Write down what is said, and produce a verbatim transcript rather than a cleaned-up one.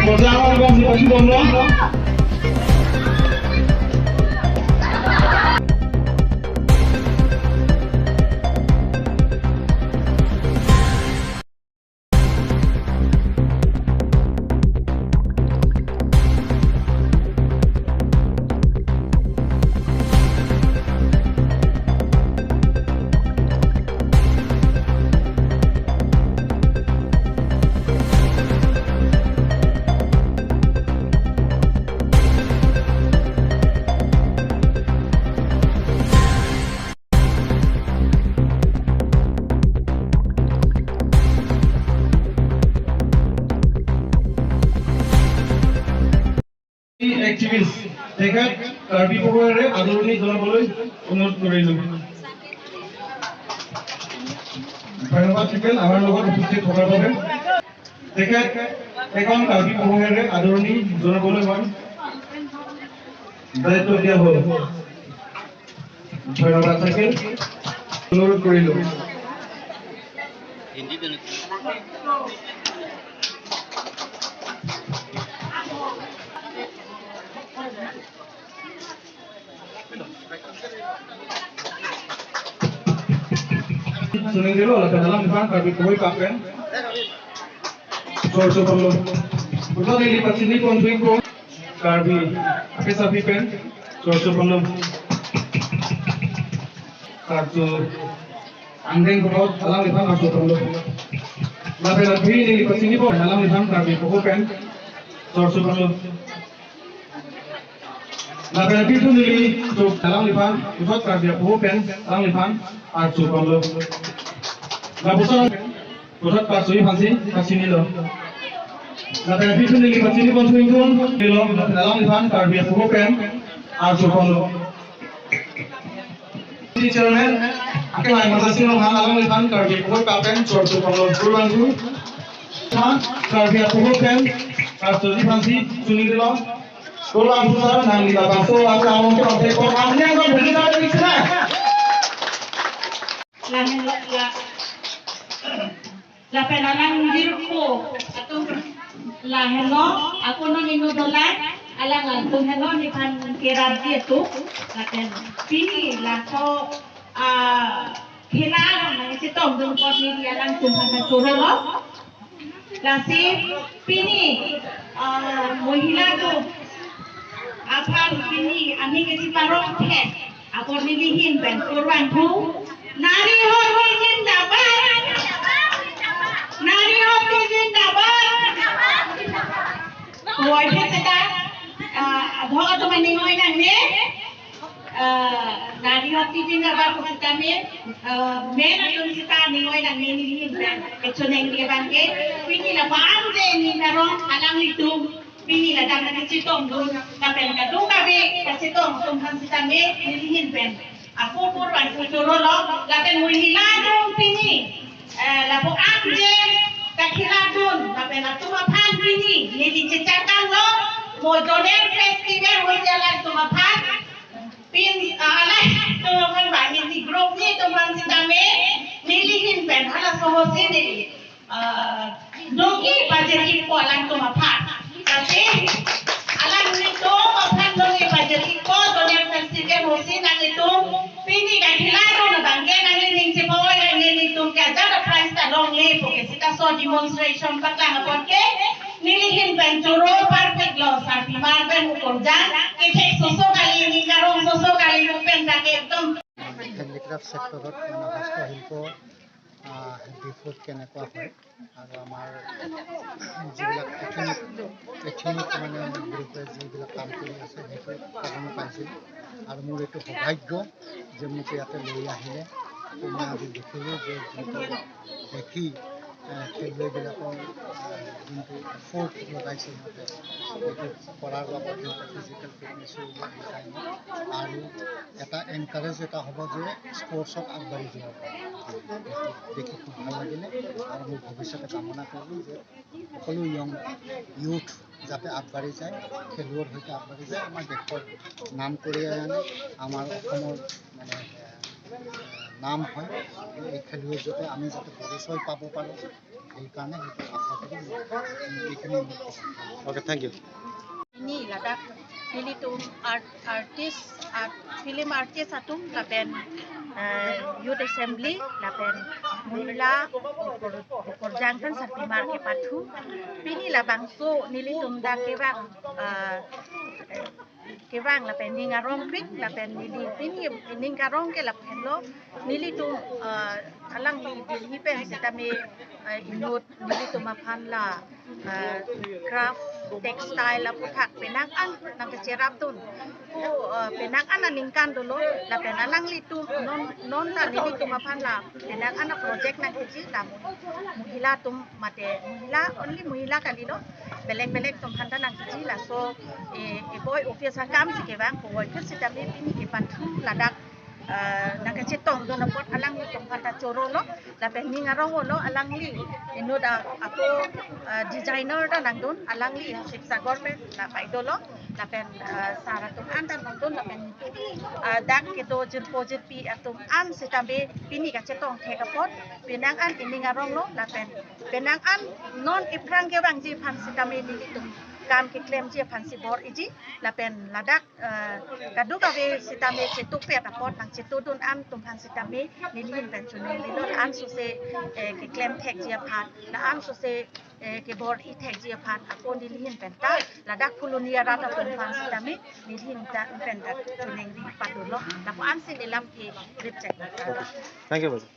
Pertama, Bang, dikasih bomlo. Activist, তেখেত কাৰ্বি পঘাৰে আদৰণি জনাবলৈ অনুৰোধ কৰিলো। ধন্যবাদ থাকিল আমাৰ লগত উপস্থিত থকাৰ বাবে। তেখেত এখন কাৰ্বি পঘাৰে আদৰণি জনাবলৈ মই দায়িত্ব দিয়া হ'ল। ধন্যবাদ থাকিল। অনুৰোধ কৰিলো। Suning dilo, lapen alangliphan Karbi Puhoi Pak pen. Chorso ponlo. Puthot neli pachini pon thuikpo. Karbi aphi saphi pen. Chorso ponlo. Kartu angdeng puthot alangliphan chorso ponlo. Lapen aphi neli pachini pon alangliphan Karbi Puhoi pen. Chorso ponlo. Lapen aphi thu neli chok alangliphan, puthot Karbi apuho pen alangliphan archo ponlo. Lapuson puthot parsoi aphansi pachinilo. Lapen aphi thu neli pachini pon thu ingkung, nilo, lapen alangliphan Karbi apuho pen archo ponlo. Chairman, akhai Marsing Ronghang alangliphan Karbi apuho Pak pen chorso ponlo. Kurvangthu. Karbi apuho pen, Karbi aphansi chinilo. Kurvangthu sir, nangli labangso akamon ke pangte ko amnya ko beli sa beli sila. Lahenlo, la, lapen alang jirpo atum lahenlo, ako non ino dolang, alang atum henlo nephan kerap di atum, lapen pini laso, ah, khela along nangchetongdun apot neli alangtum aphan chorolo. Lasi pini, ah, mohila atum aphan pini aning kachetongdun apot neli ahin pen kurvangthu. Nari Shakti zindabad. Nari Shakti zindabad. Koi phe seta, ah, adho atum aning oi nangne. Ah, Nari Shakti zindabad pusitame, ah, men atum seta aning oi nangne neli ahin pen kechoningri abang ke, pini la bang de ni narong alanglitum, pini ladak nangchetongdun, lapen kadokave kachetong atum aphan sitame neli ahin pen ako kurvangthu chorolo, lapen mohila atum pini, eh, lapu-an je kakheladun, lapen atum aphan pini neli chechakanglo, mo zonal festival hosi alangtum aphan, pini, ah, alangtum aphan ba neli group nelitum aphan sitame, neli ahin pen halaso hosi neli, ah, dongji pajir-ikpo alangtum aphan. Lasi alanglitum aphan dongji pajir-ikpo, zonal festival hosi nanglitum pini kakheladun abang ke nangli ning chepa-oi nangne, nelitum ke ajat a prize ta longle pu ke seta laso demonstration paklang apot ke neli ahin pen choro parpiklo, sarpimar pen ukorjang kethek soso kali, ning karong soso kali, pen ta ke ekdom handicraft sector-ot, মানে, হস্তশিল্প, আহ, বিষয়ত কেনেকুৱা হয় আৰু আমাৰ যিবিলাক ethnic, ethnic, মানে, গ্ৰুপে যিবিলাক কাম কৰি আছে, সেইটো খবৰ পাইছিলোঁ। আৰু মোৰ এইটো সৌভাগ্য যে মোক ইয়াতে লৈ আহিলে। মই আজি দেখিলোঁ যে যিটো দেখি, আহ, খেলুৱৈবিলাকৰ, আহ, যোনটো এফৰ্ট লগাইছে সিহঁতে, এইটো কৰাৰ লগত সিহঁতে ফিজিকেল ফিটনেছো আহি যায়। আৰু এটা এনকাৰেজ এটা হ'ব যে স্পৰ্টছত আগবাঢ়ি যাব পাৰে। দেখি খুব ভাল লাগিলে আৰু মই ভৱিষ্যতে কামনা কৰিলোঁ যে সকলো য়ং ইউথ যাতে আগবাঢ়ি যায়, খেলুৱৈৰ সৈতে আগবাঢ়ি যায়, আমাৰ দেশৰ নাম কঢ়িয়াই আনে, আমাৰ অসমৰ, মানে, নাম হয়, এই খেলুৱৈ যাতে আমি যাতে পৰিচয় পাব পাৰোঁ, সেইকাৰণে সেইটো আশা কৰি এইখিনি। Okay, thank you. Pini ladak nelitum art, artist, art, film artist atum lapen, eh, youth assembly lapen mohila okorjang pen sarpimar kepathu. Pini labangso nelitum dak kevang, eh, kevang lapen ning arongpik lapen neli pini ning karong ke lapen lo nelitum, eh, alangli Delhi pen setame, eh, inut nelitum aphan la, eh, craft textile aputhak penang an nangkecherapdun. Ko, eh, penang an aningkan dolo lapen alanglitum non, non ta nelitum aphan la penang an project nangkeji la mo-, mohila atum mate mohila, only mohila kalilo, belek belek atum aphan ta nangkeji laso, eh, eboi office akam si kevang, kevoi phir setame pini kepathu ladak, eh, nangkachetongdun apot alanglitum aphan ta choro lo, lapen ning arong lo alangli inut a-, ako, eh, designer ta nangdun, alangli Sivasagar pen la pai dolo, lapen, eh, sar atum an ta nangdun, lapen, eh, dak kedo jirpo jirpi atum an setame pini kachetong thek apot penang an ining arong lo, lapen penang an non iphrang kevangji aphan setame nelitum kam keklemji aphan si bor-iji, lapen ladak, eh, kadokave setame chetupet apot nangchetudun an atum aphan setame nelihin pen choningri lo, la-an sose, eh, keklem thekji aphan, la-an sose, eh, kebor-i thekji aphan ako nelihin pen ta ladak Phuloni arat atum aphan setame nelihin ta pen ta choningri padun lo, lapu an si nelam ke rip chek. Thank you, Baja.